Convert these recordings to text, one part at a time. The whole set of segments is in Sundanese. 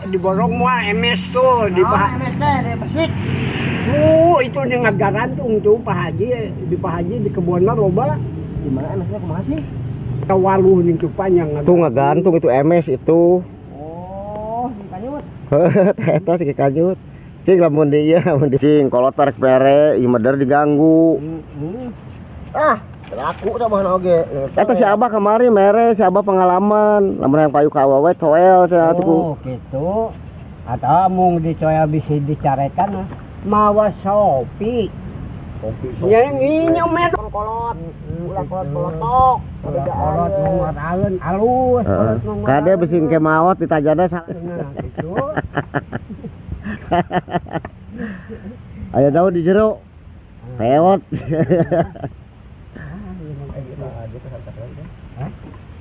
Diborong moal MS tuh di Pak MS teh di Persik. Itu di ngagarantung tuh Pak Haji, di Pak Haji di kebun mah loba. Di mana MS-nya kumaha sih? Waluh ning tuh panjang. Tuh ngagantung itu MS itu. Oh, si Kanyut. Eta si Kanyut. Cing lamun di ieu lamun di cing kolot parek pere ieu mah diganggu. Ah, laku tah bahan oge. Eta si Abah kamari mere si Abah pengalaman lamun yang payu ka awewe coel cenah atuh. Oh, gitu. Atau mung dicoel bisi dicarekan mawa sopi. Ya nginyo med kolot. Ulah kolot kolotok. Kolot ngaraeun alus. Kade bisi engke maot ditajana salah. Nah, gitu. Aya daun di jero. Pewot. Hah?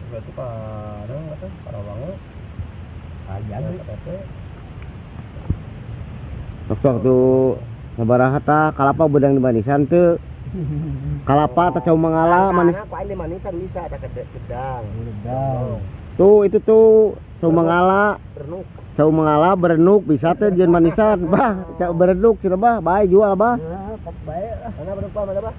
Berarti parang atau Parawango. Aja Tok tuh sabaraha tah kalapa bedang di manisan teu. Kalapa tah cau mangala manis. Apa ini manisan bisa ada gedang. Tuh itu tuh cau mangala. Berenuk. Cau mangala berenuk bisa teh jeung manisan. Bah, cau berenuk cenah bah, bae jual bah. Bae lah. Mana berenuk bah, mana bah?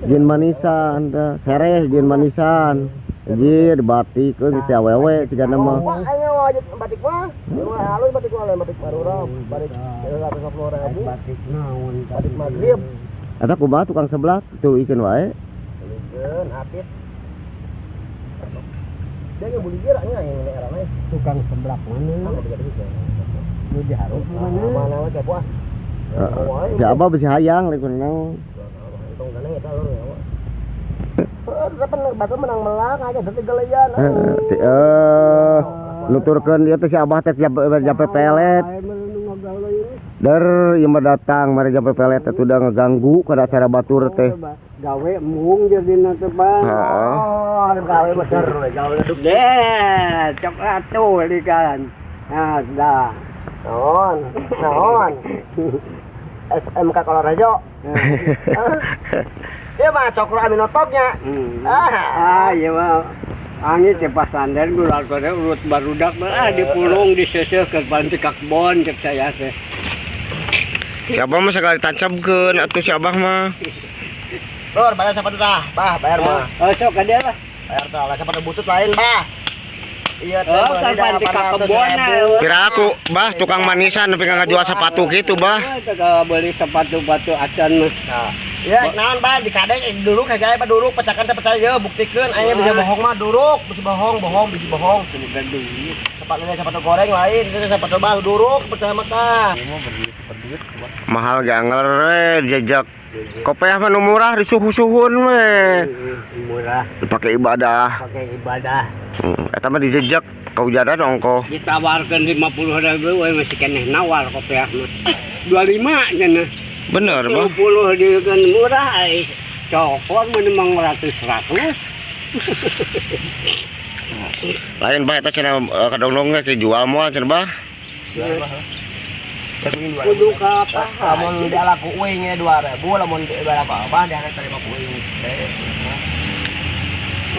Jeung manisan teh, sereh jeung manisan. Anjir dibatikeun si awewe cigana mah. Wah, ayo wajib batik mah. Wah, halus batik mah, batik marurap, batik 150.000. Batik naon? Batik magrib. Eta kumaha tukang sebelah tuh ikeun wae. Ikeun apit. Dia ge buli geura nya yang daerah mah. Tukang sebelah mana? Nu dihareup mana? Mana we kepo ah. Si Abah bisi hayang lain naon. Untung kana eta lur ya. Batu menang melak aja detik geleyan. Nuturkeun ieu teh si Abah teh jampe pelet. Der ieu mah datang mari jampe pelet teh udah ngeganggu kana acara batur teh. Gawe embung jadina teh Bang. Heeh. Oh, gawe bener gawe duduk. Deh, cok atuh ikan. Nah, sudah. Naon? Naon? SMK Kolorejo. Iya mah Cokro Aminotopnya. Ah, iya mah. Angin teh pasanden gula gore urut barudak mah dipulung diseseuh ke panti ka kebon cek saya teh. Si Abah mah segala ditancapkeun atuh si Abah mah. Lur, bayar sepatu tah. Bah, bayar mah. Oh, sok ka dia lah. Bayar tah, lah sepatu butut lain, bah. Iya teh. Oh, kan panti ka kebon. Pira aku, bah, tukang manisan nepi ka ngajual sepatu kitu, bah. Teu beli sepatu-batu acan mah. Nah. Ya, naon bah dikadek duruk kayak apa duruk pecahkan teh percaya ya buktikeun aya bisa bohong mah duruk, bisa bohong, bohong, bisa bohong. Sepatu sepatu goreng lain, itu sepatu bah duruk percaya mah tah. Mahal ge angler we jejak. Kopeah mah nu murah disuhu-suhun we. Murah. Dipake ibadah. Pakai ibadah. Eta mah dijejak kaujadan ongkoh. Ditawarkeun 50.000 we masih keneh nawar kopeah mah. 25 cenah. Bener, Bang. 20 di kan murah, cokor menimbang ratus-ratus. Lain bah eta cenah kadongdong ge jual moal cenah bah. Kudu ka apa? Lamun di ala ku uing nya 2000, lamun di ala ku abah di terima ku uing.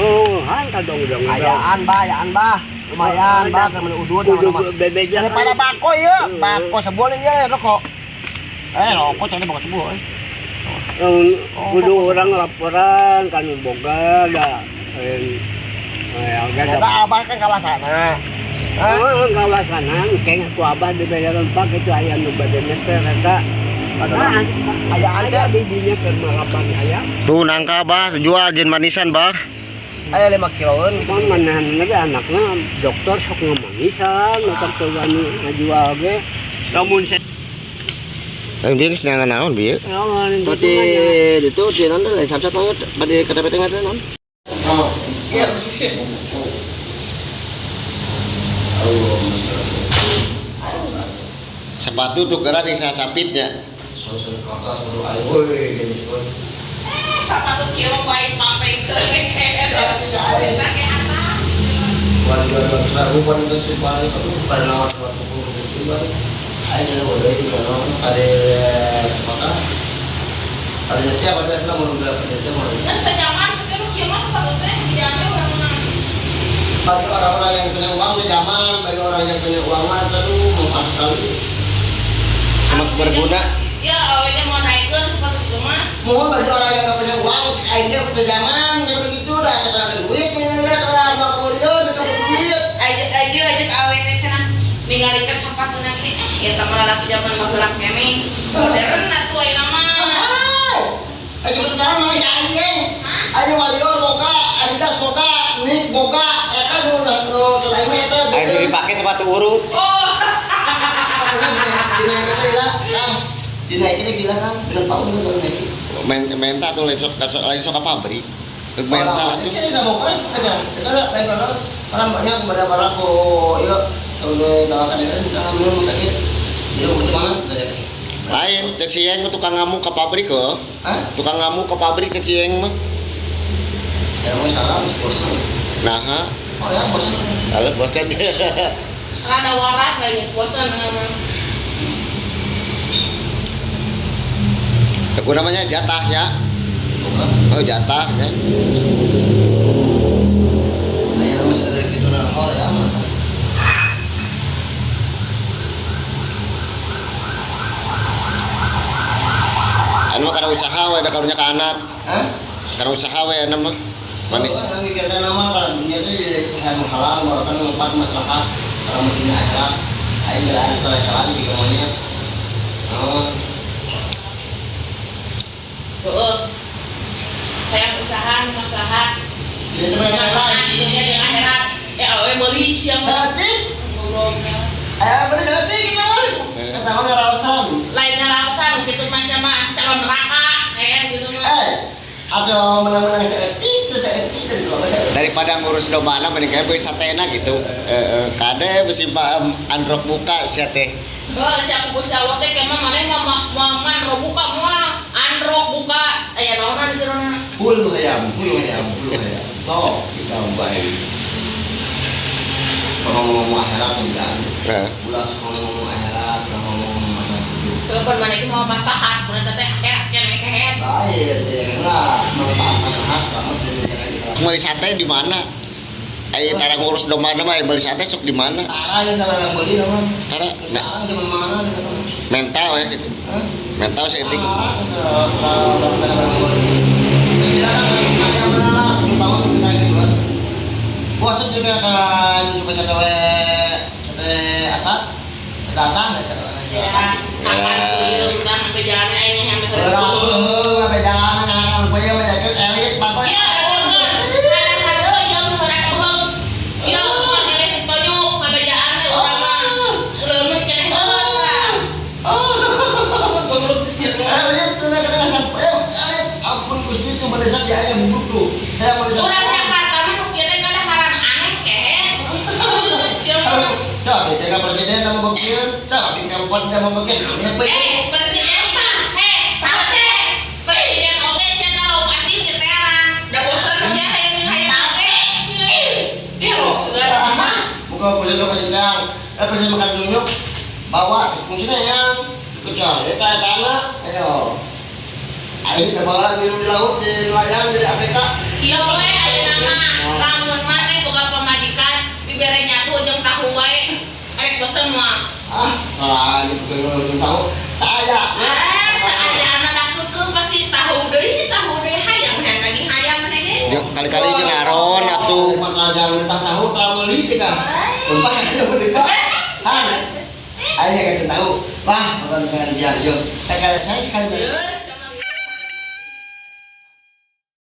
Oh, han kadongdong. Ayaan bah, ayaan bah. Lumayan bah keur meuli udud sama-sama. Daripada bako ieu, bako sebuah nya rokok. Rokok cari bako sebuah. Kudu orang laporan kan boga da. Eta abah kan kawasana. Oh, kawasana engke ku abah dibayaran pak itu aya nu bade meter eta. Aya ada di dinya keur malapan aya. Tuh nangka bah jual jeung manisan bah. Aya 5 kiloan. Mun manahan ge anakna dokter sok ngamanisan, dokter teu wani ngajual ge. Lamun Lain bieu geus nyangan naon bieu? Tadi itu di naon teh samsat banget bade KTP teh ngaran naon? Oh, iya. Sepatu tukeran jeung sacapitnya. Sepatu kieu mah pampengkeun. Ayo udah itu kalau pada kota pada nyetia pada itu mau berapa nyetia mau. Terus penyaman sekarang kieu mah sepatu teh diambil orang. Bagi orang-orang yang punya uang di zaman sekali. Sangat berguna. Ya, awalnya mau naikkan sepatu itu mah. Mohon bagi orang yang nggak punya uang, cek aja zaman nggak begitu dah, kata duit, minta kalau mau kuliah, minta duit. Aja aja aja awalnya cenah ningalikeun sepatu nanti, ya teman laki zaman baheula keneh. Modern atuh ayeuna mah. Ayo betul mah anjing. Ayo Warrior boga, Adidas boga, Nike boga, eta nu nu lain mah eta. Ayo dipake sepatu urut. Oh. Dinaikin gila, Kang. Dinaikin gila, Kang. Genep tahun baru naik. Menta tuh lain sok ke pabrik. Menta tuh. Ini enggak boga, eta. Eta lain orang orang banyak kepada para ko ieu udah tawakan ya kan mun sakit. Dia mau mana? Lain cek si Yeng tukang ngamuk ke pabrik kok. Hah? Tukang ngamuk ke pabrik cek si Yeng mah. Ya mau salah bosan. Nah, oh ya bosan. Kalau bosan. Rada waras lagi bosan emang. Aku namanya jatahnya. Oh jatahnya. Nah, ya masih ada gitu nah, hor ya mah. Anu mah karena usaha we da karunya ka anak. Hah? Karena usaha we anu mah. Manis. Orang mikirna nama kalau dunia itu jadi halang bahkan empat maslahat kalau mau dunia akhirat aing geus ada jalan di monyet. Oh. Heeh. Hayang usaha maslahat. Jadi teh akhirat. Dunia jeung akhirat. Eh awe meuli sia mah. Saeutik. Bener saeutik kita mah. Eta mah ngaraosan. Lain ngaraosan kitu mah sia mah calon neraka kayak gitu mah. Atau menang-menang saeutik teu saeutik dan dua saeutik. Daripada ngurus dombana mending kayak beuki satena gitu. Kade besi androk buka sia teh. Heuh sia ku Gusti Allah teh mah maneh mah moal androk buka moal androk buka aya naonan di jerona. Bulu hayam, bulu hayam, bulu hayam. Toh kita baik. Kalau ngomong akhirat enggak. Ulah ngomong akhirat, ngomong masa hidup. Keun maneh ge moal maslahat, mun eta teh akhirat keneh kehet. Lain, lah manfaat maslahat banget di negara. Meuli sate di mana? Ayo tara ngurus domba mah meuli sate sok di mana? Tara yang salah meuli mah. Tara di mana? Mental ya gitu. Hah? Mental saeutik. Bocor juga kan coba sate sate asap datang ya. Ya, udah sampai jalan aing sampai terus. Sampai jalan kan poe mah elit bangkoy. Ya, ada yang heureuh. Ya, elit ditonyok ngabejaan we urang mah. Leumeut keneh heureuh lah. Goblok sieun. Elit teh kana elit ampun Gusti itu mendesak dia aya bubuk tuh. Saya mendesak. Urang Jakarta mah nu kieu teh ngadaharan aneh kehe. Sieun. Cak, dia presiden nama bekieu, cak di kabupaten nama bekieu. Presiden mah, teh. Presiden oge sia ka lokasi di tearan. Da bosen sia hayang hayang oge. Dia loh sudah. Bukan presiden lokasi teang. Presiden makan nunjuk bawa fungsinya yang kecuali kayak tanah, ayo. Ayo kita bawa minum di laut di nelayan di Afrika. Kieu we ayeuna mah lamun maneh boga pamajikan dibere nyatu jeung tahu wae arek bosen moal. Ah, lah ini bukan tahu. Saya. Saaya anak keukeuh pasti tahu deui hayang hayang daging hayam maneh ge. Kali-kali jeung aron atuh. Makan jangan tahu terlalu meuli teh kah. Lupa kan udah. Han. Ayo kan tahu. Wah, bukan kan jam. Saya kan.